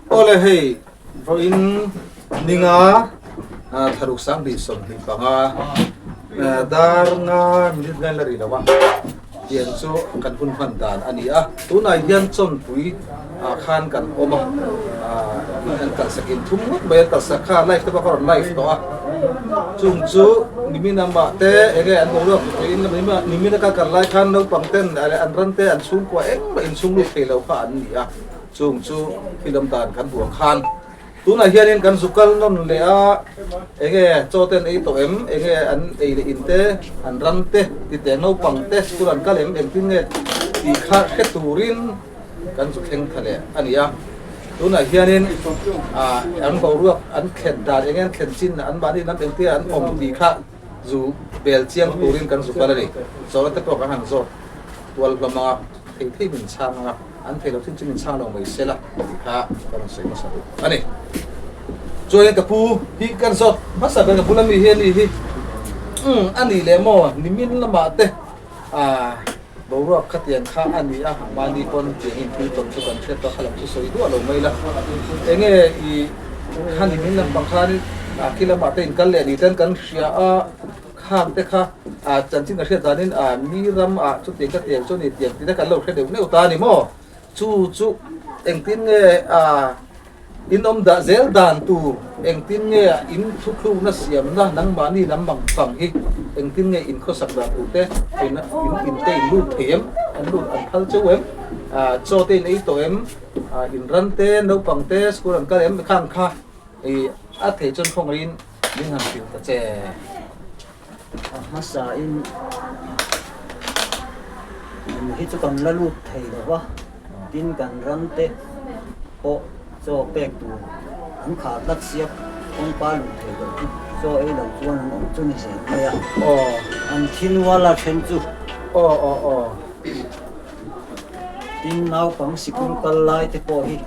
Awle hei vawiin ninga thlaruk 2025 dar nga minute ngai la ri lo a tiang chu kan hun hman dan a ni a tunah hian chawnpui ah khan kan awm a in an kalhsak in thum ngawt mai an kalhsak kha live te pawh ka rawn live tawh a chung chu nimin amah te enge an boruak in nimin a ka kal lai khan naupang ten an ran te an chhungkua engmah inchhung lut thei lo kha an ni a chung chu thil awm dan kan hmuh ang khan tunah hianin kan zu kal nawn leh a enge chaw te an ei tawh em enge an ei leh in te an ran te titeh naupang te school an kal em engtin nge tih kha hre turin kan zu thleng tha leh a ni a tunah hianin ah an boruak an thlen dan enge an thlen chin an mahni lam engtia an awm tih kha zu bel chiang turin kan zu kal a ni zawhna te pawh kan han zawt tual hlawm ang a thei thei min chhang ang a an thei lo chin chu min chhang lo mai se la tih kha ka rawn sawi hmasa duh a ni chuanin ka pu hi kan zawt hmasa ber ka bula mi hi a ni hi umm a nih leh maw nimin lamah te ah Boruak khatiang kha a ni a, mahni pawn tiang inthil tawn chu kan hriat tawh kha lam chu sawi duah lo mai la. Enge i khani min lampang khan a khi lamah te inkal leh ni ten kan hria a, khang te kha a chanchin ka hriat danin a mi ram ah chutiang khatiang chu ni tiang tih te kan lo hre deuh neuh ta a ni maw? Chu chu engtin nge a In awm dah zel dan tur engtin nge a in thuthlukna siamna nangmahni lam mang pang hi engtin nge in khawsak dan tur te in in te in lut thei em an lut an phal cheu em ah chaw te in ei tawh em ah in ran te naupang te school an kal em khang kha i a thei chuan khawngaihin min han hrilh ta che. A hmasa in in hi chu kan la lut thei lo va, tin kan ram te pawh chaw pek tur an khar tlat sia kawngka luh thei loh chu chaw ei lo chuan an awm chu ni zel mai a, an thi nual a then chu. Tin naupang sikul kal lai te pawh hi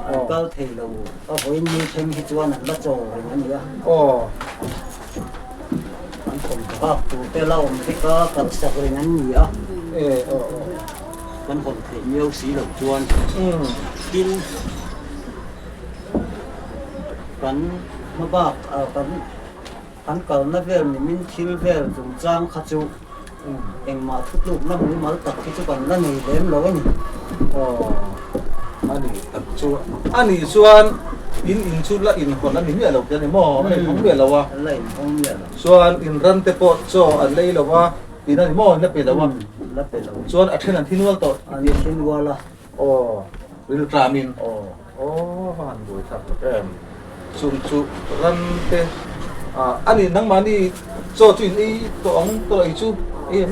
an kal thei lo a vawiin ni thleng hi chuan an la chaw reng a nia. An thawmhnaw hak tur te la awm vek a, kalhsak reng an ni a. Kan hawn theih miau si loh chuan tin kan hma bak ah kan kan kalna vel nimin thil vel chungchang kha chu engmah thutlukna mumal tak hi chu kan la nei lem lo a ni. Aw a ni tak chu a nih chuan in in chu la inhawn a ni miah lo te a ni maw? A inhawng miah lo a. La inhawng miah lo. Chuan in ran te pawh chaw an lei lo a, in a ni maw? In la pe lo a. La pe lo. Chuan a then an thi nual tawh. An thi nual a. Aw rilṭamin. Aw aw va han buai thlak tak em. Chung chu ran te ah a ni nangmahni chaw chu in ei tawh ang tawh ei chu ei em?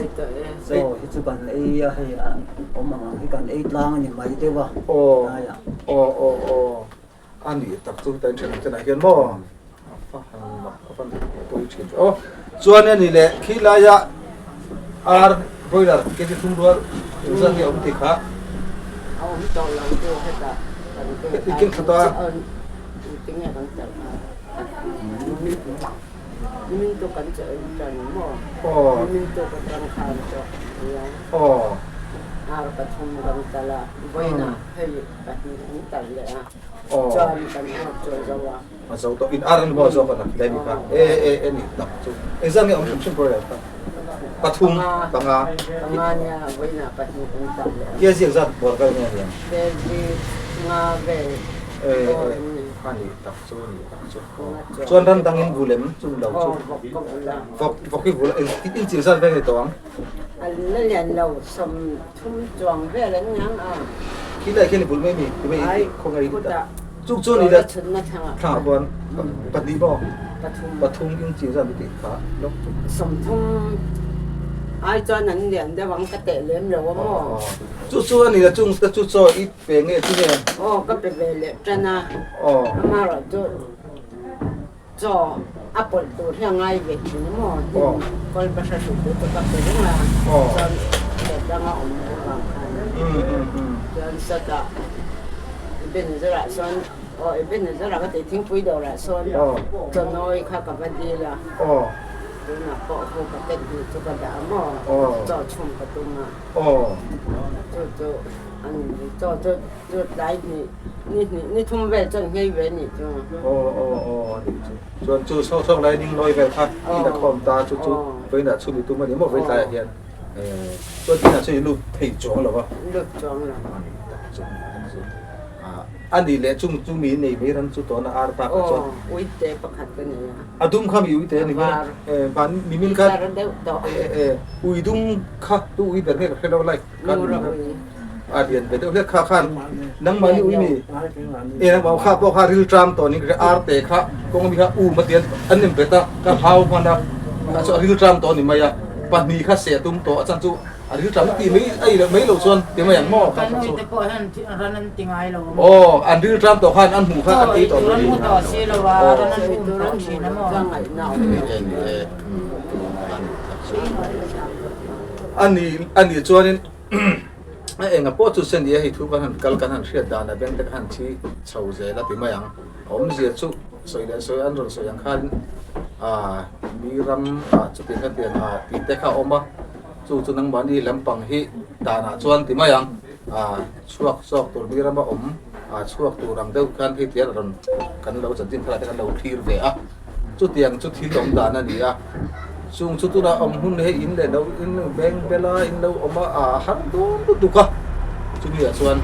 Chaw hi chu kan ei a hei a awm ang ang hi kan ei tlang a ni mai deuh a. Aw aw aw aw a nih tak chu ta in then ah hian maw a va han mak a va han pawi thin ve aw. Chuan a ni leh khi laia ar broiler kg thum rual engzat nge a awm tih kha A awm tawh lo deuh hetah kan I keng thla ta Tinge kan talh a Nimin tu kan chaw ei tan maw Nimin tu ka tang khan chaw nia Ar pathum kan talh a vawiinah hei pahnih an talh leh a chuan kan ar chaw zo a. A zo tawh in ar an maw zawk a nak hle ni kha e e e ni tak chu engzat nge awm hrim hrim pawh kha pathum panga panga nia vawiinah pahnih kan tak leh a kg engzat bawr vel nge aniang kg nga vel e e a ni tak chu ni tak chu chuan ran dang in vul em chu lo chu vawk vawk hi vul in chi zat vel ni tawh ang a la lian lo sawm thum chuang vel an niang a khi lai khian i vul mai mi ti mai khawngaih Chu chu ni le thla chuan pahnih maw pathum in chi zan tih kha lawk chu. Sawmthum ai chuan an lian deuh ang ka teh lem lo a maw. Chu chu a ni le chung te chu chaw i pe nge chu nge? Aw ka pe ve leh tan a. Aw. Amaherawh chu chaw a pawlh tur hi a ngai ve thin a maw. Aw. Kawl bahra hruh te chu ka pe reng a. Aw. Chuan chaw danga awm bawk ang khan. Chuan sawtah. Ebenezer-ah sawn aw Ebenezer-ah ka tih thingpui dawrah sawn chawnawi kha ka va dil a, tunah pawh hu packet hnih chu ka dah a maw chaw chhum ka tum a, chu chu. An chaw chu chu tlai hnih ni hnih ni thum vel chuan nghei ve nih chu. Aw aw aw a nih chu. Chuan chu sawk sawk lai ning nawi vel kha i la khawm ta chu chu vawiinah chhun i tum a ni maw vawi tlaiah hian chuan inah chuan i lut thei chuang lo va. Lut chuang lo. A nih tak chu chu a nih leh chung chu mi nei mai ran chu tawna ar tak ah chuan. Aw uite pakhat ka nei a. A dum kha mi uite a ni mai a. Mi min kha ui dum kha tu ui ber nge ka hre lo lai. A lian ve deuh hlek kha khan nangmahni ui mi e nangmah kha pawh kha ril tram tawh ni ar te kha kawng mi kha um a ti an nem bet a ka hau hman a a chu a ril tram tawh ni mai a pahnih kha seh tum tawh a chan chu a ril tram ti mai a ilo mai lo chuan ti mai ang maw kha chu aw an ril tram tawh khan an hmuh kha an ei tawh mai A ni a nih chuanin a enga pawh chu se nia hei thu kan han kal kan han hriat dan a beng te kha han thi chho zel a ti mai ang. A awmzia chu sawi leh sawi an rawn sawi ang khan ah mi ram ah chuti khatiang ah tih te kha a awm a, chu chu nangmahni lampang hi danah chuan ti mai ang ah chhuak zawk tur mi rama awm ah chhuak tur ang deuh khan hei tiang a rawn kan lo chanchin thar ah te kan lo thlir ve a. Chutiang chu thil awm dan a ni a, chung chu tunah awm hun hei in leh lo in beng bel a, in lo awm a, a har dawn lutuk a, chumi ah chuan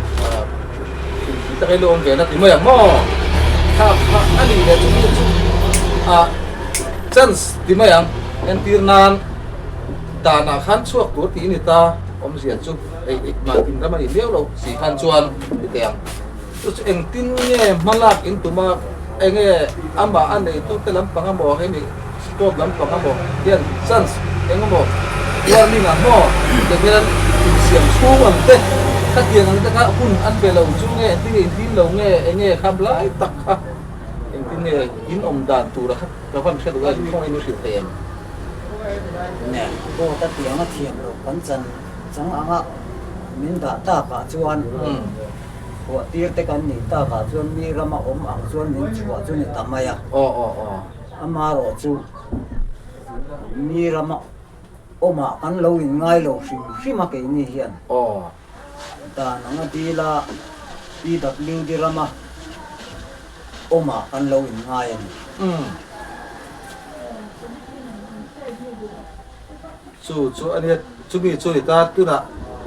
thil tak hi lo awm ve na ti mai ang maw? Kha kha a nih leh chumi chu a chance ti mai ang, entir nan danah khan chhuak tur tih ni ta awmzia chu ei ei mah in ram a ni miau lo si khan chuan ti teh ang. Chu chu engtin nge hmalak in tum a, enge amah a neitute lampang emaw hemi scope lampang emaw hian chance eng emaw warning ang maw tiang hian insiam chhung ang te khatiang ang te kha hun an pe lo chu nge engtin nge intim lo nge enge kham lai tak kha engtin nge in awm dan tura kha ka van hre duh a in khawngaih in hrilh thei em? Nge board a tiang a thiam lo kan chan chang anga min dah takah chuan. Chhuah tir te kan nih takah chuan mi rama awm ang chuan min chhuah chu ni ta mai a. Amaherawh chu mi rama awmah kan lo inngai lo hrim hrim a keini hian. Dan anga dila PWD rama awmah kan lo inngai a ni. Chu chu a nia, chumi chu ni ta tunah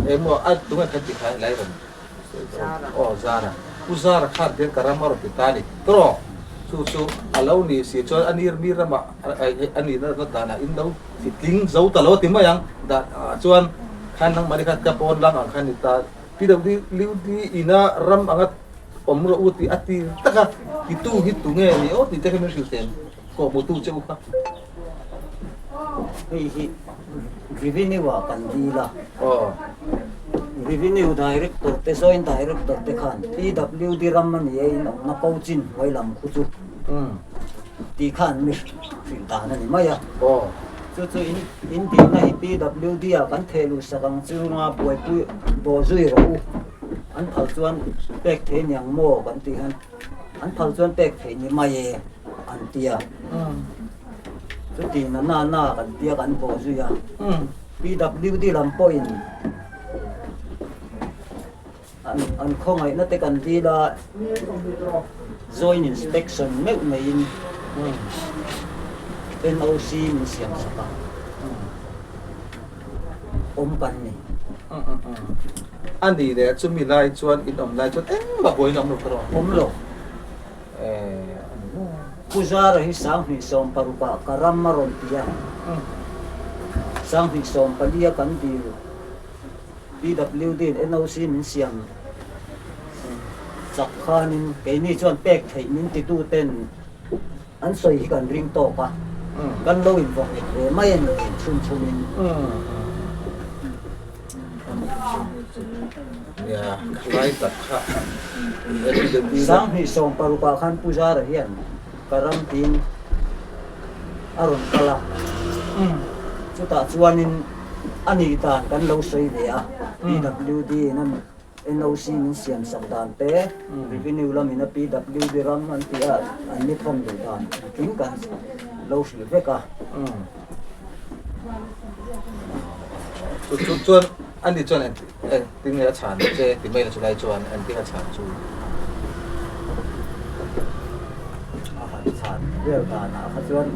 engmaw a tunge khan ti kha helai rawn aw Zara, Pu Zara khan tiang ka ram a rawn ti ta a ni tawh chu chu a lo ni si chuan a ni mi ramah a nihna danah in lo ti tling zo ta lo a ti mai ang dah chuan khan nangmahni khan ka pawn lang ang khan ni ta PWD ina ram anga awm rawh u tih a ti tak a titu hi tunge ni aw tih te kha min hrilh teh ang kawhhmuhtu che u kha. Hei hi revenue ah kan dil a, revenue director te joint director te khan PWD ram a ni e in awmna Cochin hnuai lam khu chu tih khan mi hrilh dan a ni mai a. Chu chu in in dihna hi PWD ah kan theh luh sak ang chu nga buaipui bawh zui rawh u an phal chuan pek thei niang maw kan tih hian an phal chuan pek theih ni mai e an ti a. Chuti na na na kan tia kan bawh zui a. PWD lam pawhin an an khawngaihna te kan dil a, joint inspection meuh neiin NOC min siam sak a, awm kan ni. A nih leh chumi lai chuan in awm lai chuan engmah buaina awm lo kha rawh. Awm lo. Pu Zara hi 2016 ah ka ram a rawn ti a, 2014 a kan dil PWD in NOC min siam chak khanin keini chuan pek theih min titu ten an sawi hi kan ring tawk a, kan lo invawnghet ve mai a ni chhun chhunin. 2016 ah khan Pu Zara hian ka ram tiin a rawn kal a, chutah chuanin a nih dan kan lo sawi ve a, PWD in a NOC min siam sak dan te, Revenue lamin a PWD ram an tih a an ni thawn duh dan engkim kan lo hrilh vek a. Chu chuan. Ani chuan engtin nge a chhan che ti mai la chulai chuan engtin a chhan chu. A han chhan vel danah kha chuan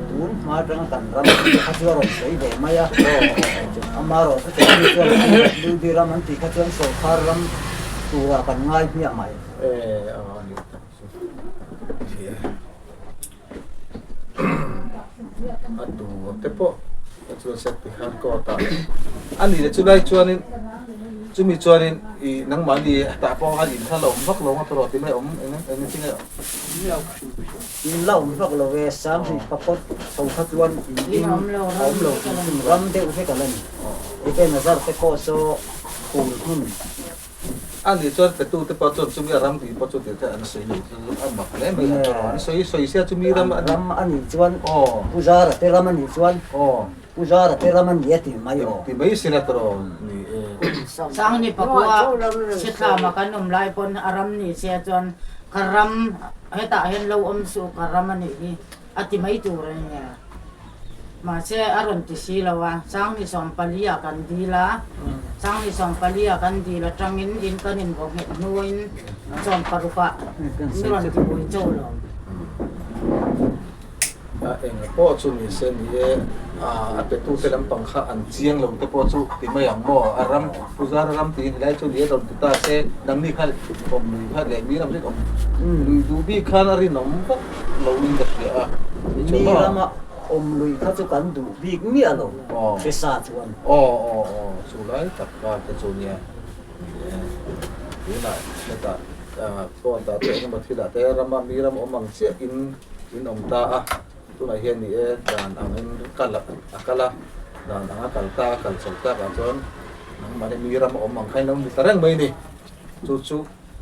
tun hma atanga kan ram kha chu a rawn sawi ve mai a, amaherawh chu keini chuan PWD ram an tih kha chuan sawrkar ram turah kan ngai hmiah mai. E a ni tak chu A tur te pawh a chuan set ti khan court ah a nih leh chulai chuanin chumi chuanin ih nangmahni tah pawh khan in kha la awm vak lo ang a tawrh ti mai awm eng eng chi nge In la awm vak lo e Sanghnih pakhat chho kha chuan in ding a awm lo tih chu ram deuh vek a la ni. Ebenezer te pawh saw phul hmun A nih chuan petute pawh chuan chumi a ram tih pawh chu tirh te an sawi lo chu a mak hle mai a tawrh an sawi sawi sia chumi ram a ram a nih chuan Pu Zara te ram a nih chuan Pu Zara te ram a ni a ti mai aw. Ti mai sin a tawrh ni e. Sangni pakua Sithlama kan awm lai pawn a ram ni sia chuan ka ram hetah hian lo awm suh ka ram a nih hi a ti mai tur a nia. Mahse, a rawn ti si lo a, Sangni 14 ah kan dil a, Sangni 14 ah kan dil atangin in kan invaw nghet hnuin 16 ah min rawn ti bui chauh lo. A eng pawh chu ni se ni e, a petute lampang kha an chiang lo te pawh chu ti mai ang maw? A ram, Pu Zara ram tiin helai chu ni e rawn ti ta se, nangni kha awm lui kha leh mi ram zet awm lui duh bik khan a rinawm vak lo in ka hria a. Mi rama awm lui kha chu kan duh bik miah lo hresa chuan. Aw aw aw chu lai tak kar te chu nia ni e. Tunah hetah court ah te engemaw thilah te rama mi ram awm ang chiah in in awm ta a. Tunah hian ni e dan ang in kal a kal a, dan ang a kal ta a kal chho tak ah chuan nangmahni mi ram awm ang kha in lo ni ta reng mai ni. Chu chu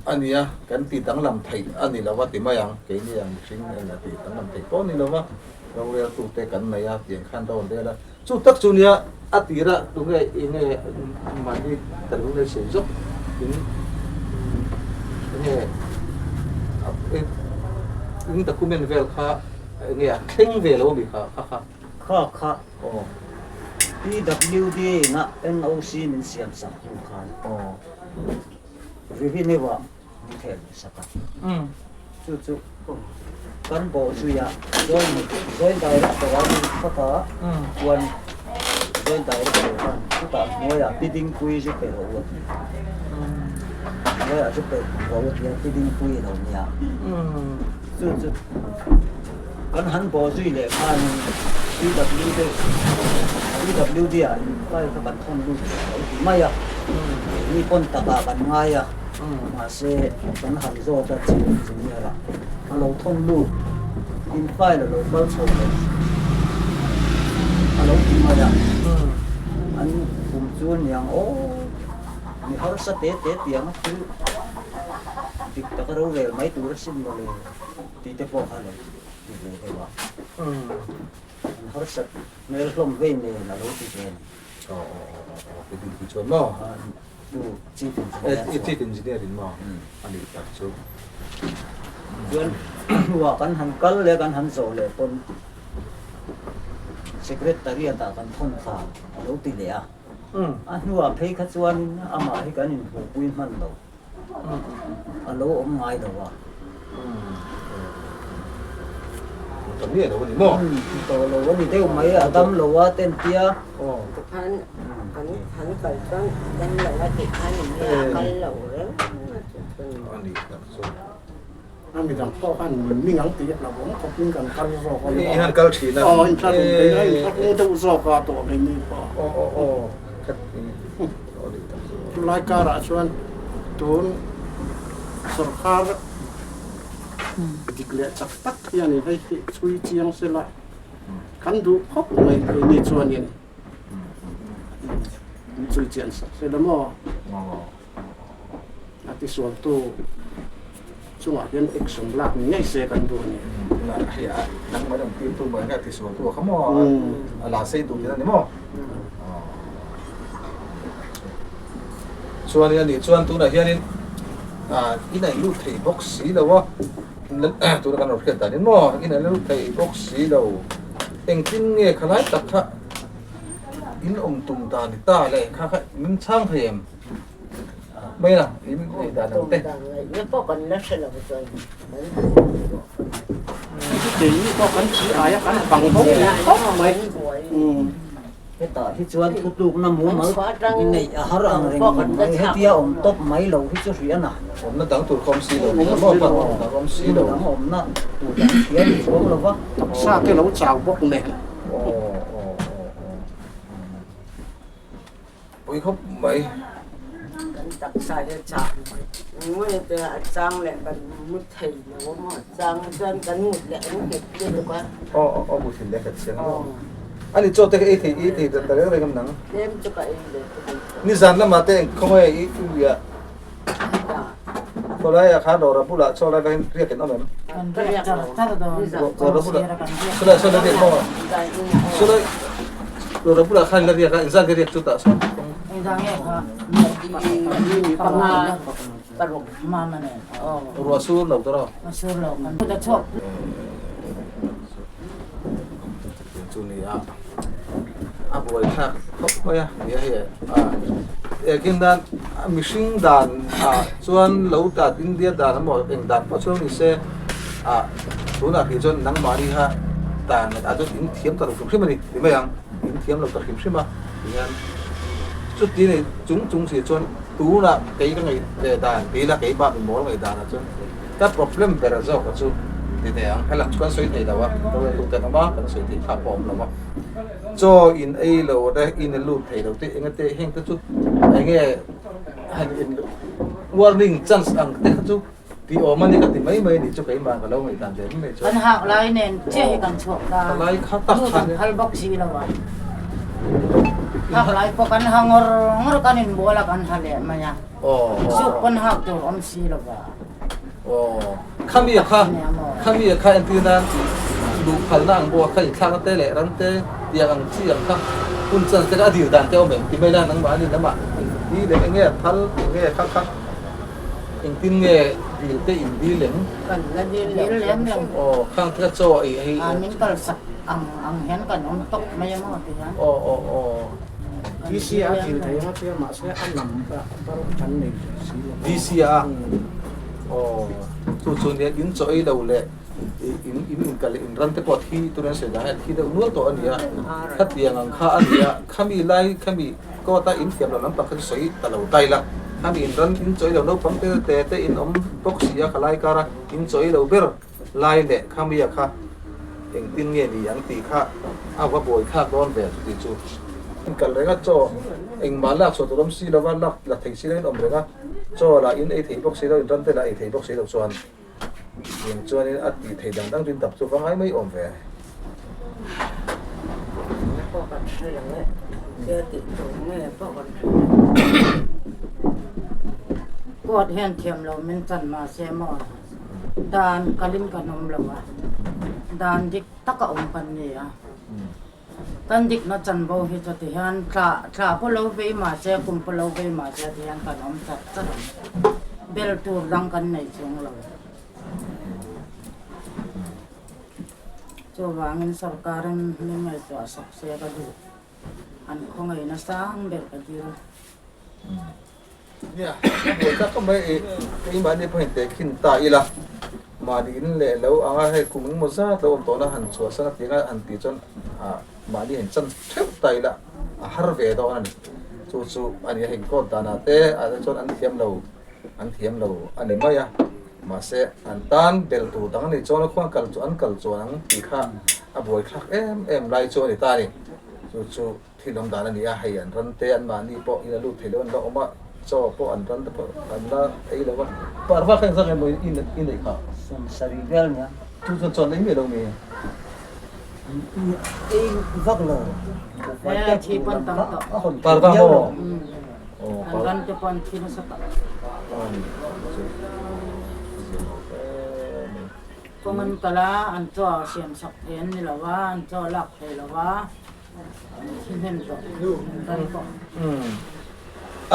a ni a, kan ti danglam theih a ni lo a ti mai ang, keini ang mihring eng a ti danglam theih pawh a ni lo va, roreltute kan nei a tiang khan ro an rel a, chu tak chu nia a tirah tunge enge mahni kan lo nei sawi zawk in enge in document vel kha enge a thleng ve lo a mi kha kha kha. Kha kha aw PWD na NOC min siam sak hnu khan. Revenue-ah min theh luh sak a, chu chu kan bawh zuiah Joint Director-a min phawt a, chuan Joint Director khan chutah hnuaiah Pi Dingpui zu pe rawh u a ti. Hnuaiah zu pe rawh u a ti a, Pi Dingpui a lo nia. Chu chu kan han bawh zui leh khanin PWD PWD-ah inquiry kha kan thawn lut leh lo ti mai a, keini pawn takah kan ngai a, mahse kan han zawt a chief engineer-ah a lo thawn lut, inquiry a lo kal chho lo a lo ti mai a, an kum chu niang aw mi harsa te te tiang a thil dik taka rorel mai tur a sin mawle. Tih te pawh kha lo ti ve deuh a, an harsat hmel hlawm vei nen a lo ti ve a ni. Aw aw aw aw aw ti ding ti chuan maw? Chu Chief Engineer chuan. Chief Engineer in maw? A nih tak chu. Chuan a hnuah kan han kal leh kan han zawh leh pawn Secretariat ah kan thawn thla a lo ti leh a. A hnuah phei kha chuanin amah hi kan inhmuhpui hman lo. A lo awm ngai lo a. Ka miah lo a ni maw? Tawh lo a ni deuh mai, a dam lo a ten tia. Tikhan kan han kal chuan a dam lo a tih khan in nge a kal lo reng a tih chu. A nih tak chu. A midang pawh khan min ming ang tih hlauh awm khawp in kan kal zawk a ni. I han kal thin a. Aw in thla rum phei a, in thla rum deuh zawk a tawh ang ni pawh. Aw aw aw khat i aw nih tak chu. Chulai karah chuan tun sorkar dik leh chak tak hian in hei hi chhui chiang sela kan duh khawp mai keini chuanin min chhui chian sak sela maw. A tisualtu chungah hian action lak ni ngei se kan duh a ni. Hei a nangmah lam tirtu mai nge a tisualtu a kha maw? A la sei duh tihna a ni maw? Chuanin a nih chuan tunah hianin in a inlut thei bawk si lo a, tuna kan rawn hriat danin maw in a inlut thei bawk si lo. Engtin nge khalai tak kha? in awm tum dan ni ta le kha kha min chhang thei em? Mai la, in ei dan ang te. Tum dan ngaihna pawh kan la hre lo chuan kan Keini pawh kan chi aia kan bang bo khawp mai. Hetah hi chuan thutlukna mumal neih a har ang reng mai, hetia awm tawp mai lo hi chu hria na. Awmna dang tur ka awm si lo, awmna maw pa dang awm si lo. Dang awmna tur dang hria ni chuang lo va. Taksa te lo chau bawk nen. Aw aw aw aw. Pui khawp mai. Kan taksa hi a chang ngawih te a chang leh kan mu thei lo a maw chang chuan kan mut leh an nghet lutuk a. Aw aw aw muthilh leh ka chiang maw. Ani chaw te ka ei thei ei thei ta reng reng em nang. Tlem chu ka ei ve ta thei. Nizan lamah te eng khawngaih i ui a. Khawlai ah khan rawra bulah chaw lai vahin riak in awm em? Kan riak char char dawn. Rawra bulah sawlai sawlai riak maw? Sawlai rawra bulah khan la riak a engzat nge riak chu tah sawn? Engzah nge kha? Panga paruk mama nen. Ruah sur lo tawh rawh. Sur lo kan ta chhuak. Chu ni a a buai thlak khawp mai a nia hei a ekin dan mihring dan ah chuan lo dan India dan emaw eng dan pawh chuan ni se ah tunah khi chuan nangmahni kha dan ah chuan in thiam ta lo hrim hrim a ni ti mai ang in thiam lo ta hrim hrim a tihian chuti nei chung chung si chuan tunah kei ka ngaih ve dan kei la keimah mi mawl ngaih dan ah chuan Ka problem ber zawk a chu ti teh ang, helam chu kan sawi thei lo a, roreltu ten awm a, kan sawi theih thlak pawh a awm lo a. Chaw in ei lo te, in a lut thei lo te, enge te heng te chu enge han in warning chance ang te kha chu ti awm a ni ka ti mai mai a nih chu keimah ka lo ngaihdan ve mai chu. Kan hak lai nen chiah hi kan chhuak ta, lai kha tak lut an phal bawk si lo a, hak lai pawh kan ha ngawr ngawr kan inbual a kan ha leh mai a. Suk pawn hak tur awm si lo va. Khami a kha khami a kha entir nan luh phalna ang bawk a kha inthlakna te leh ram te tiang ang chi ang kha hun chan te kha a dil dan te awm em ti mai la nangmahni lamah hi leh enge a phal enge kha kha engtin nge dil te in dil em? Kan la dil lo lem lo. Aw khang te kha chaw ei hei. Min kalsak ang ang hian kan awm tawp mai a maw ti hian. Aw aw aw. DC a dil thei ang a tia mahse a number kan nei thei si lo. DC a aw chu chu nia in chaw ei lo leh in in in kal leh in ram te pawh thi tur an sawi dan hian thi deuh nual tawh a nia khatiang ang kha a nia khami lai khami court a in thiam loh lampang kha chu sawi ta lo ta ila khami in ram in chaw ei lo naupang te te te in awm bawk si a khalai kara in chaw ei lo ber lai leh khami a kha engtin nge ni ang tih kha a va buai thlak dawn ve chuti chu. In kal reng a chaw engmah lak chhuah tur awm si lova lak la thei si lo in awm reng a chaw lah in ei thei bawk si lo in ram te lah ei thei bawk si lo chuan eng chuanin a tih thei dang dang chu in tap chu va ngai mai awm ve. Pawh kan hre lo e, thil tih tur nge pawh kan hre lo. Court hian thiam lo min chan mahse maw. Dan kalin kan awm lo a, dan dik taka awm kan ni a. Kan dikna chanvo hi chu tihian thla thla pawh lo vei mahse, kum pawh lo vei mahse tihian kan awm chat chat ang. Bel tur dang kan nei chung lo. Chuvangin sorkarin min ngaihtuah sak se ka duh. An khawngaihna sang ber ka dil. Nia, a buai tak khawp mai i keimahni pawhin tehkhin ta ila, mahni in leh lo anga hei kum engemaw zat lo awm tawhna han chhuahsan a tinga han tih chuan ah mahni han chan theuh ta ila a har ve dawn a ni. Chu chu a ni a, hei court danah te ah te chuan an thiam lo an thiam lo a ni mai a, mahse an tan bel tur dang a nih chuan a khuan kal chu an kal chuan ang tih kha a buaithlak em em lai chu a ni ta a ni. Chu chu. Thil awm dan a ni a, hei an ran te an mahni pawh in a lut thei lo an la awm a, chaw pawh an ran te pawh an la ei lo a, parva kha engzah nge maw i neih kha? Sawmsarih vel nia. Chu chuan chaw an ei miah lo mi? Ei vak lo. He thi pawn tam tawh. Parva maw? An ran te pawn thi nasa tak. Kawng an kal a, an chaw siam sak thei an ni lo a, an chaw lak thei lo a.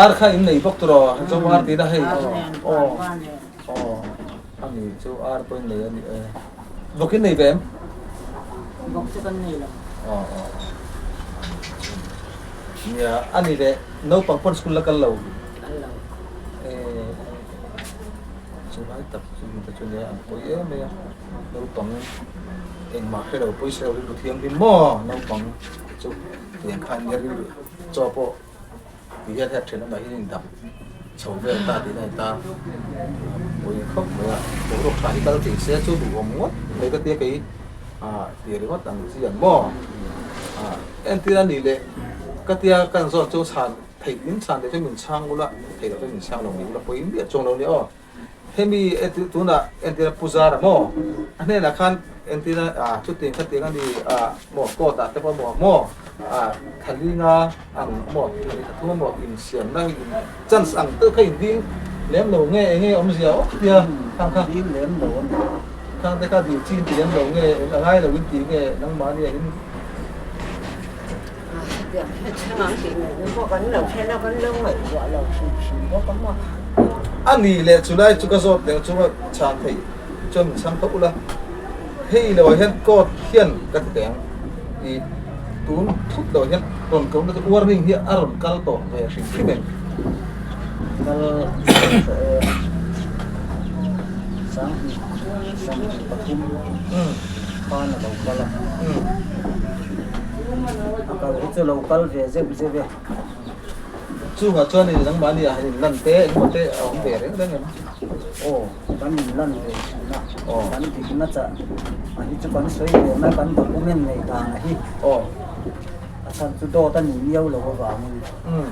Ar kha in nei bawk tur aw, chu ar tih na hei aw aw ani chu ar pawh in nei a ni e. Vawk in nei ve em? Vawk chu kan nei lo. Aw aw. Nia, a ni leh naupang pawn school la kal lo. Kal lo. Eh, chu lai tak chu mi te chu nia an pawi em mai a, naupang engmah hre lo pawisa lo rilru thianghlim maw naupang te chu tiang khan nia rilru chaw pawh ti hian hei a then awmah hian indap chho vel ta tih na a ni ta, pawi khawp mai a, boruak tha hi kal thei se chu duhawm ngawt mai ka tia kei. Ti ringawt ang chi ang maw? Entir a nih leh ka tia kan zawn chu chhan theih min chhan theih chu min chhang ula, theih loh chu min chhang lo ni ula pawi miah chuang lo nia aw. Hemi entir tunah entir a Pu Zara maw? A hnenah khan entir a chutiang khatiang a ni maw court ah te pawh maw maw thalinga ang maw thali thathum maw insiamna chance ang deuh kha in dil lem lo nge enge awmzia awk tia khang kha dil lem lo a ni khang te kha dil chi in ti lem lo nge eng a ngai lo in ti nge nangmah nia in a ni leh chu lai chu ka zawt leh chu chhan theih chuan min chhang tawh ula hei lo ah hian court hian ka ti teh ang i tun thut lo hian rawn ko na chu warning hi a rawn kal tawh ve hrim hrim em? Kal tawh e Sanghnih sanghnih pathum khan a lo kal a, a kal hi chu lo kal ve zeuh zeuh e. Chungah chuan in nangmahni ah han inlan te engemaw te a awm ve reng reng em? Aw, kan inlan ve thin a, kan dikna chah a hi chu kan sawi ve mai kan document nei dan a hi. Aw. A chhan chu dawt a ni miau lo avangin. Umm.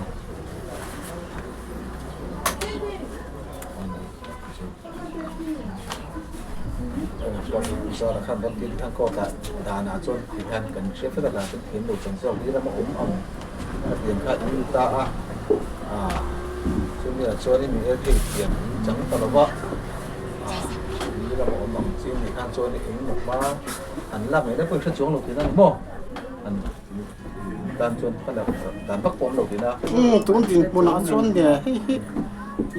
Zara khan kan tin thang kawt ah danah chuan ti hian kan hria fek a dan chuan thiam lo chan zawk hi ram a awm ang a tiang kha in ta a ah chumi ah chuan in el thei thiam in chang ta lo va ah mi ram a awm ang chi ni khan chuan eng emaw hma an lak ngei na pawh in hre chuang lo tihna a ni maw an tan chuan ka lak dan vak pawh awm lo tihna. Umm tun dinhmunah chuan nge hei hi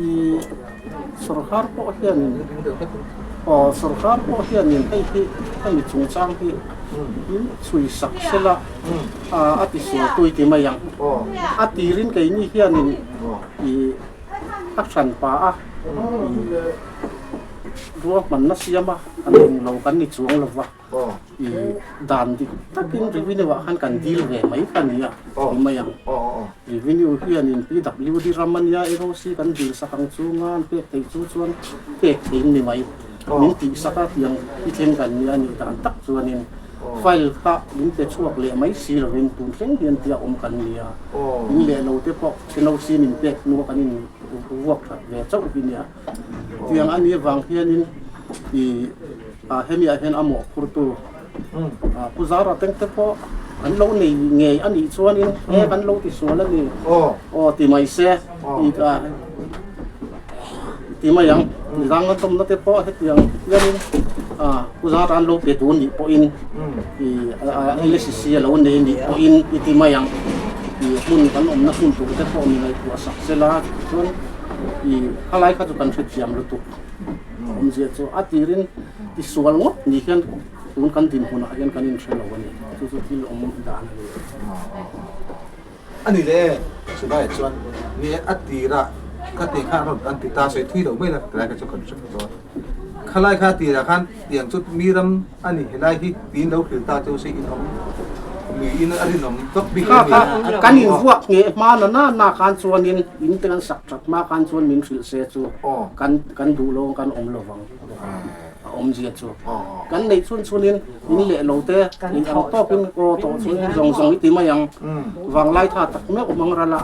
ih sorkar pawh hianin aw sorkar pawh hianin hei hi hemi chungchang hi in chhui sak sela a ti sual tui ti mai ang a tirin keini hianin ih a hran pah a ih ruahmanna siama an englo kan ni chuang lova. I dan dik takin revenue ah khan kan deal ve mai kha nia ti mai ang. Revenue hianin PWD ram a nia ROC kan deal sak ang chu nga an pek theih chu chuan pek theih ni mai. Min tih sak a tiang i thleng kan nia nih dan tak chuanin file kha min pe chhuak leh mai si lovin tun thleng hian tia awm kan nia. In leh lo te pawh NOC min pek hnua kan in vuak that ve chauh hi nia. Tiang a nih avang hianin i hemi ah hian a mawhphurtu Pu Zara tengte pawh an lo nei ngei a nih chuanin he kan lo ti sual a ni aw ti mai se ti mai ang midang an tawmna te pawh hetiang hianin Pu Zara an lo pe tur nih pawhin i LCC a lo nei nih pawhin i ti mai ang i hmun kan awmna hmun tur te pawh mi ngaihtuah sak sela chuan I khalai kha chu kan hrethiam lutuk awmzia chu a tirin ti sual ngawt ni hian tun kan dinhmunah hian kan inhre lo a ni. Chu chu thil awm dan a ni. A ni le, chulaiah chuan ni a tirah ka tih khan rawn an ti ta sawi thui lo mai la tilai kha chu kan hre phawt dawn. Khalai kha a tirah khan tiang chu mi ram a ni helai hi tiin lo hril ta chu se in awm niin a rinawm vak bik a ni. Kan invuak ngheh hma na na na khan chuanin in te kan sak that hma khan chuan min hrilh se chu kan kan duh lo kan awm lo vang a awmzia chu kan neih chhun chhunin in leh lo te in ang tawkin aw tawh chuan zawng zawng i ti mai ang vanglai tha tak meuh mang rala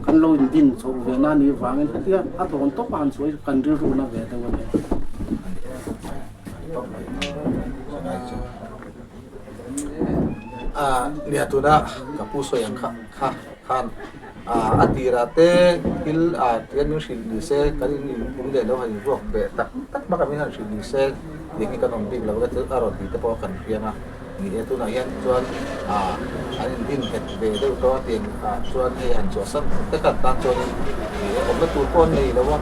kan lo in din chhoh ve na ni vangin hetia a tlawn tawp a han sawi kan rilru na ve deuh a ni. Nia tuna ka pu sawi ang kha kha khan a tirah te thil tian min hrilh ni se kan in in leh lo han inruak ve tak tak hmak a min han hrilh ni se tih hi kan awm bik lo a a rawn tih te pawh kan hriang a ni e tunah hian chuan an in din nghet ve deuh tawh a tiang ah chuan hei han chhuahsan te kan tan chuanin ni e awmna tur pawh an nei lo a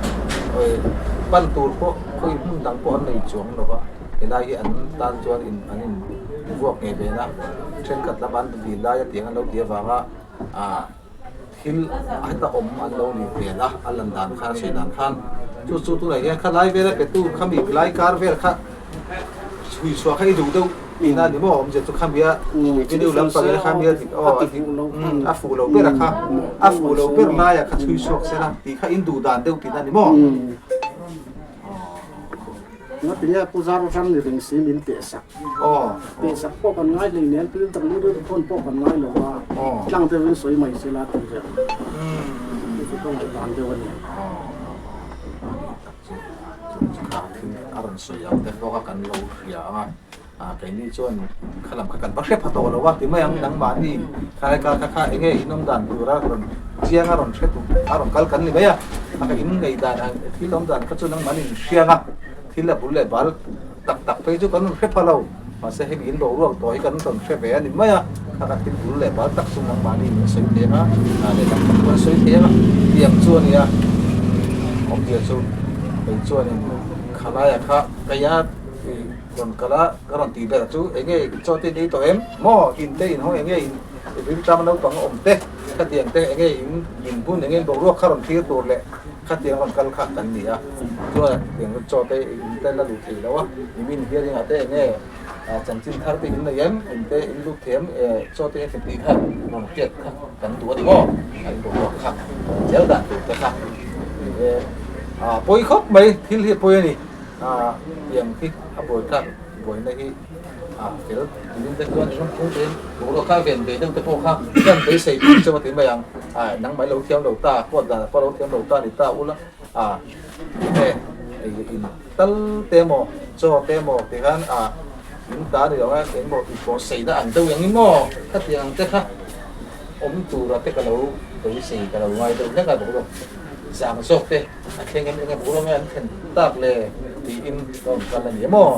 pan tur pawh khawi hmun dang pawh an nei chuang lo va helai hi an tan chuan in an in vuak ngei ve na thenkhat lam an dil lai a tiang an lo tih avanga. thil heta awm an lo nih hmel a, a lan dan khan a sawi dan khan chu chu tunah hian khalai vela petu khami lai kar vel kha chhui chhuah kha i duh deuh tihna a ni maw awmzia chu khamia revenue lampang in khamia dik aw a fuh lo ber a kha a fuh lo ber laiah kha chhui chhuak sela tih kha in duh dan deuh tihna a ni maw. Ngatinge Pu Zarram ni reng si min teh sak. Teh sak pawh kan ngai hlei nen PWD phone pawh kan ngai lo a, tlang deuhin sawi mai sela tih vel. Chu chu ka ngaihdan deuh a ni. Tak chu chu kha thil a rawn sawi ang te bawk a kan lo hria ang a, keini chuan kha lam kha kan va hre pha tawh lo a ti mai ang nangmahni khalai kar kha kha enge in awm dan tura rawn chiang a rawn hre tu a rawn kal kan ni mai a, a ka in ngaihdan ang thil awm dan kha chu nangmahni in hriang a, thil a bul leh bal tak tak phei chu kan rawn hre pha lo, mahse hemi in boruak tawh hi kan rawn hre ve a ni mai a, kha ka thil bul leh bal tak chu nangmahni in sawi thei ang a, lehlam tak pawh an sawi thei ang a, tiang chu a ni a, awmzia chu kei chuanin khalaiah kha keia rawn kal a, ka rawn tih ber chu eng nge chaw te in ei tawh em? Maw in te in hawng eng nge in rilṭam naupang awm te khatiang te eng nge in in hun eng nge in boruak kha rawn thlir tur leh khatiang rawn kal kha kan ni a, chuan tiang chaw te in te la lut thei lo a, nimin hearing ah te eng nge chanchin thar te in nei em in te in lut thei em chaw te in tih kha rawn hriat kha kan duh a ni maw a in boruak kha zel dan tur te kha ni e a pawi khawp mai thil hi a pawi a ni tiang hi a buai tlak buaina hi a fel tiin te chuan ram phung te boruak kha ven ve deuh te pawh kha kan beisei pui chauh a ti mai ang a nangmah lo thiam lo ta kawt dan pawh lo thiam lo ta ni ta ula a nge in tal te maw chaw te maw ti khan a in ta ni lo a eng maw in pawh sei na ang deuh eng in maw khatiang ang te kha awm tura te ka lo beisei ka lo ngai deuh hlek a boruak zang zawk te a thleng em eng e boruak nge an thlen tak le tiin ka awm kal a ni emaw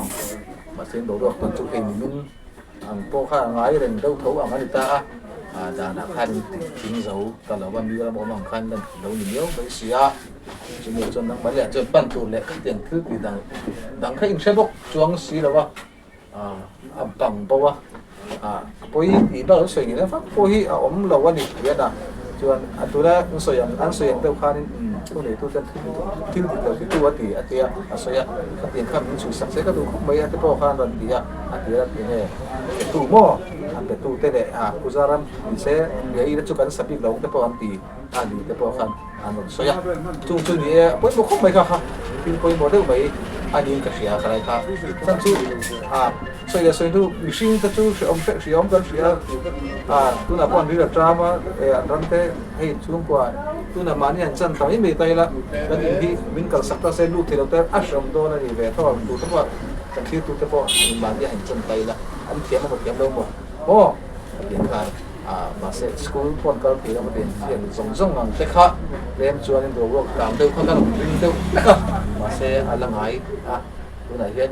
mahse boruak tawn chu hei nimin ang pawh kha a ngai reng deuh tho ang a ni ta a ah danah khan in ti thing zo ta lo a mi ram awm ang khan lan lo ni miau mai si a chumi chuan nangmah leh chuan pan tur leh khatiang thil tih dang dang kha in hre bawk chuang si lo a ah a bang bo a ah a pawi tih bak an sawi ngei na vak pawh hi a awm lo a ni tih a chuan a tuna an sawi ang an sawi ang deuh khanin thu neitu ten thil dik lo titu a ti a tia a sawi a khatiang khan min chhuihsak se ka duh khawp mai a ti pawh khan rawn ti a a tir a ti nge petu maw an petu te leh a Puzaram ni se Riaina chu kan sa bik lo te pawh an ti a ni te pawh khan an rawn sawi a chung chu ni e a pawimawh khawp mai kha kha thil pawimawh deuh mai a niin ka hria ka lai kha chhan chu a sawi leh sawi hnu mihring te chu hreawm hreh hriawm kan hria a tunah pawh an ril a ṭam a eh an ram te hei chhungkua tunah mahni an chan ta mai mai ta ila kan in hi min kalsak ta se lut thei lo te a hreawm dawn a ni ve tho ang tute pawh kan thlir tute pawh mahni a in chan ta ila an thiam emaw thiam lo maw maw a ti khan. Ah mahse school pawh an kal thei lo a tin hian zawng zawng ang te kha tlem chuanin boruak kang deuh kha ka rawn ring deuh hlek a mahse a la ngai a tunah hian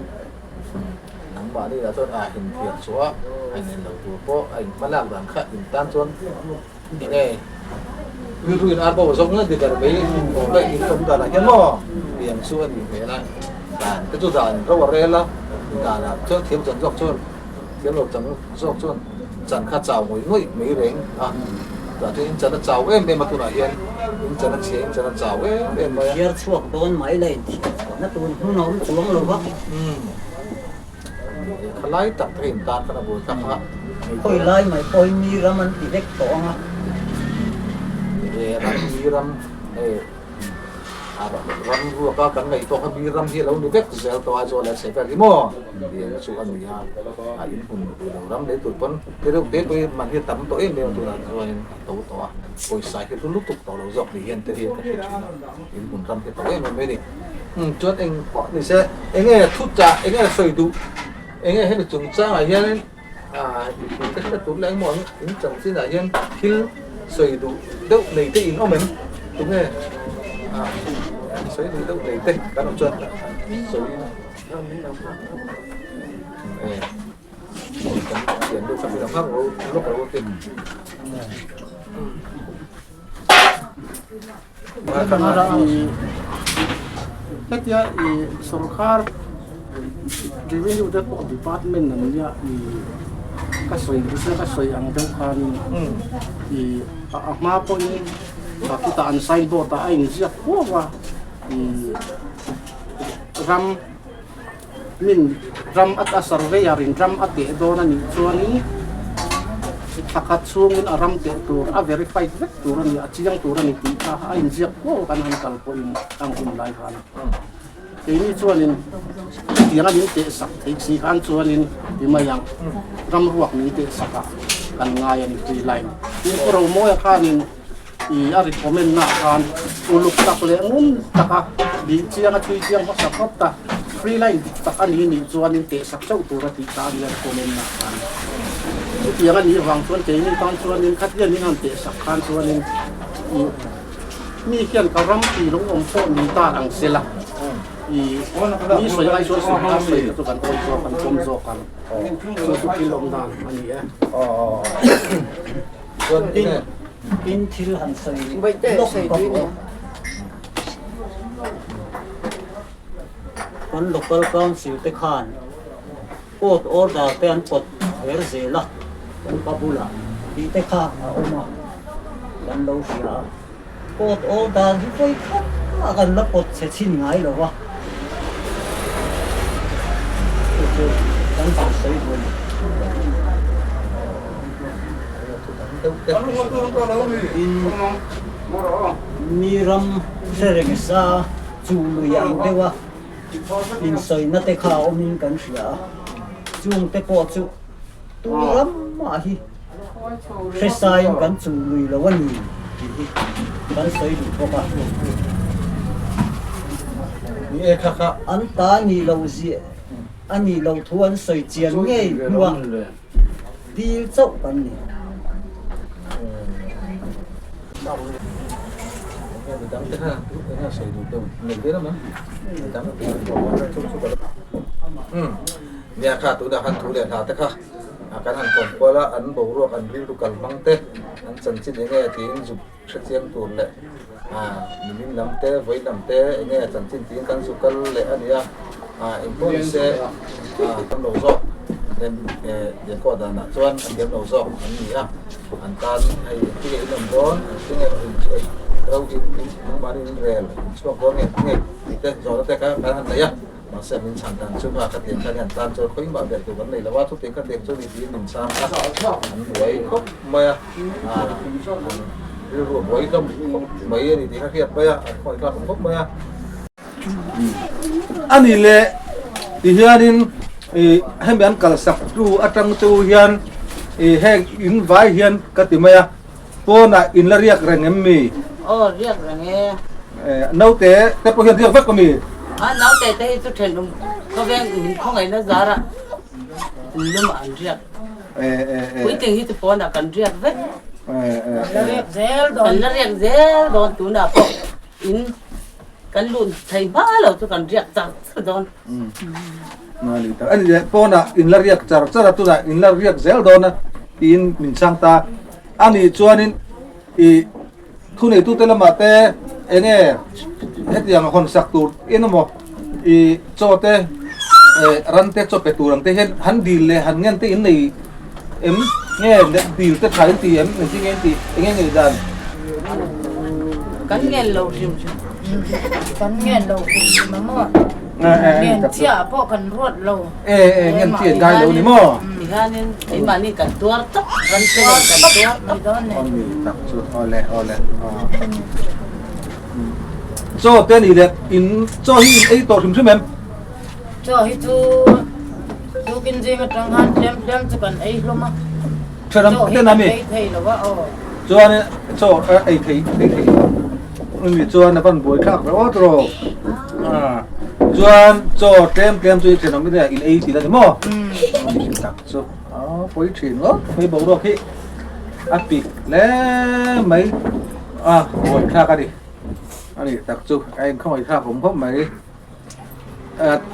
nangmahni lah chuan ah inthiar chhuah a in en lo tur pawh a in hma lak dan kha in tan chuan enge rilru in ar bo zawng la ni ber mai awm daih in awm danah hian maw tiang chu a nih hmel a dan te chu dan ro a rel a danah chuan thiam chan zawk chuan thiam lo chang zawk chuan chan kha chau ngawih ngawih mai reng a tah chuan in chan a chau em em a tunah hian in chan a chhia in chan a chau em em mai a. Thiar chhuak dawn mai la inthiar chhuahna tur hmun a awm chuang lo va. Umm kha lai tak te in tan khan a bul tak a. Khawi lai mai pawh hi mi ram an ti vek tawh ang a. E ram mi ram e. A ram ruak a kan ngaih pawh kha mi ram hi a lo ni vek zel tawh a zawl a chhe vel hi maw lian chu a ni a a in hmun duh lo ram lei tur pawn te reuh te pawh hi man hi a tam tawh em em a tunah chuanin a to tawh a pawisa hi hlu lutuk tawh lo zawk ni hian te hian ka hre thin a in hmun ram hi a to em em mai a ni chuan eng pawh ni se eng nge thu chah eng nge sawi duh eng nge hemi chungchangah hianin mipui te hriat tur leh engmaw ang in chanchinah hian thil sawi duh deuh nei te in awm em tunge sawi duh deuh nei te kan awm chuan sawi kan thian deuh kha mi ang lawk lo te. Hetia i sorkar revenue te pawh department an nia i. Ka sawi nasa ka sawi ang deuh khanin i a hma pawhin khutah an signboard ah a inziak kuau a i ram min ram a surveyor in ram a teh dawn a nih chuanin thla khat chhungin a ram teh tur a verified vek tur a ni a chiang tur a ni tih kha a inziak kuau a kan han kal pawhin ang hun lai khan. Keini chuanin tianga min teh sak theih si khan chuanin ti mai ang, ram ruak min teh sak ah kan ngai a ni tui line. Tin Pu Romawia khanin i a recommend na khan uluk tak leh ngun taka bih chiang a thui chiang hmasa phawt a, free line dik tak a ni nih chuanin teh sak chauh tur a tih ta a ni a recommend na khan. Chutiang a nih vang chuan keini tan chuanin khatiang in han teh sak khan chuanin i Mi hian ka ram tih lo awm pawh ni ta ang se la, i mi sawi ai chuan sorkar sawi te chu kan awi zawk kan pawm zawk ang. Chu chu thil awm dan a ni e. Tin, tin thil han sawi lawk bawk aw. Kan local council te khan court order te an pawt her zel a, kan pa bulah tih te kha a awm a, kan lo hria a. Court order hi vawi khat mah kan la pawt chhe chhin ngai lo va, chu chu kan han sawi duh a ni. Tin, mi ram hre reng sa chu lui ang deuh a. Insawina te kha a awmin kan hria a, chung te pawh chu tu ramah hi hresain kan chuh lui lo a ni tih hi kan sawi duh bawk a. An ta nih loh ziah a nih loh thu an sawi chian ngei hnua dil chauh kan ni. Nia kha tunah khan thu leh hla te kha kan han kawm kual a, an boruak an rilru kal hmang te an chanchin eng nge tiin zuk hre chiang tur leh nimin lam te vawi lam te eng nge chanchin tiin kan zuk kal leh a ni a, engpawh ni se kan lo zawk Liankaw danah chuan an thiam lo zawk an ni a. An tan hei engtin nge in awm dawn, engtin nge ro in nangmahni in rel in chhuak dawn nge engtin nge tih te zawhna te kha kan han nei a, mahse min chhan dan chu kha khatiang khan an tan chuan khawi mah ber tur kan nei lo a, chutiang khatiang chu ni tiin min chhang a, an buai khawp mai a, an rilru a buai hlawm khawp mai a ni tih kha hriat mai a, an khawngaih tlak awm khawp mai a. A ni le tihianin ih hemi an kalsak tu atang chu hian ih heng in vai hian ka ti mai a pawnah in la riak reng em mi? Aw riak reng e. Eh naute te pawh hian riak vek a mi? A naute te hi chu thenawm khawveng min khawngaihna zarah in lumah an riak. Eh eh eh. Puitling hi chu pawnah kan riak vek. Eh eh Kan la riak zel dawn. Kan la riak zel dawn tunah pawh in Kan lut thei hma lo chu kan riak char char dawn. A ni leh pawnah in la riak char char a, tunah in la riak zel dawn a tiin min chhang ta. A nih chuanin i thuneitute lamah te eng nge hetiang hawn sak tur in emaw i chaw te ran te chaw pe tur ang te hian han dil leh han ngen te in nei em nge dil te tha in ti em engtin nge in tih eng nge ngaihdan? Kan ngen lo hrim hrim. Kan ngen lo hrim hrim a maw? Ngen chiah pawh kan ruat lo. E e ngen chiah ngai lo ni maw? Tihianin keimahni kan tuar tawp ran te nen kan tuar tawp. Awmi tak chu awle awle. Chaw te ni leh in chaw hi in ei tawh hrim hrim em? Chaw hi chu tukin zing atang khan tlem tlem chu kan ei hlawm a. Chaw hi kan ei thei lo a aw. Chuan chaw ei thei ei thei lo a mi chuan a van buai thlak rawt rawh. Chuan chaw tlem tlem chu i thenawm in in ei tih a ni maw? Tak chu a pawi thin ngawt mai boruak hi a pik hle mai a buai thlak a ni. A ni tak chu a inkhawngaih thlak awm khawp mai.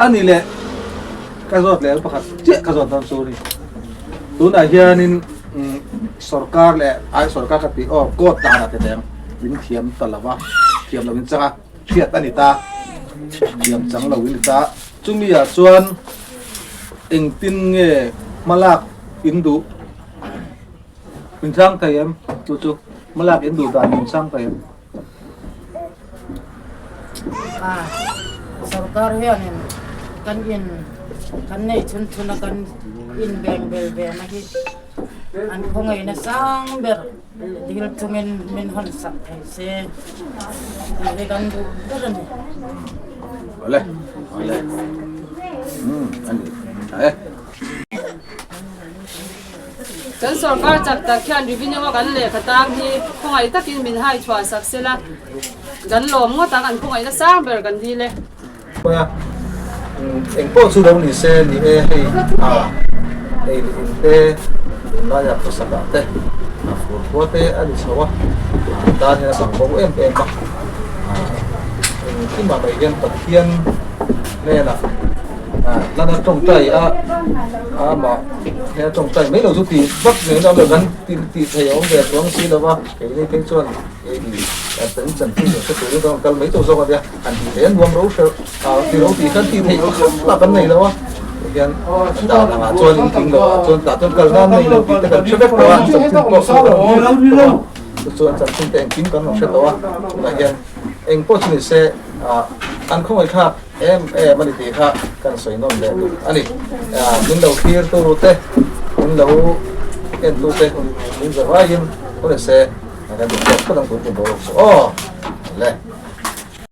A ni leh ka zawt leh pakhat chiah ka zawt dawn chu ni tunah hianin sorkar leh ai sorkar ka tih aw court danah te teng min thiam ta lo va thiam lo in chang a hriat a ni ta thiam chang lo in ni ta chumi ah chuan engtin nge hmalak. in duh min chhang thei em chu chu hmalak in duh dan min chhang thei em? A sorkar hianin kan in kan nei chhun chhun a kan in beng bel ve na hi an khawngaihna sang ber dil chungin min hawn sak thei se tih hi kan duh ber a ni. Awle awle umm a ni tha e. Kan sorkar chak tak hian revenue a kan lehkha tang hi khawngaih takin min hai chhuah sak sela kan lawm ngawt ang an khawngaihna sang ber kan dil e. Khawi a, eng pawh chu lo ni se ni e hei a ei leh in te tunlaiah khawsak ah te a fur khua te a ni chho a, an tan hian a bang bo em em a, engkimah mai hian Pathian hnenah lana tawngtai a amah he tawngtai mai lo chu tih vak mai lo kan tih thei a awm ve chuang si lo va keini phei chuan kan chanchin lo hre turin kan rawn kal mai tawh zawk a nia han tih theih a nuam ro hreuh a ti ro tih khan tih theih pakhat lah kan nei lo a tihian dan angah chuan in tling lo ah chuan tah chuan kal nan nei lo tih te kan hre vek tawh a chanchin pawh chu kan hre vek tawh a chu chuan chanchin te engkim kan rawn hre tawh a tunah hian eng pawh chu ni se an khawngaih thlak Em em a ni tih kha kan sawi nawn leh duh a ni. Min lo thlir tu te, min lo en tu te min zawh aiin khaw ni se kan duh tawk phawt ang tun tum boruak chu aw le.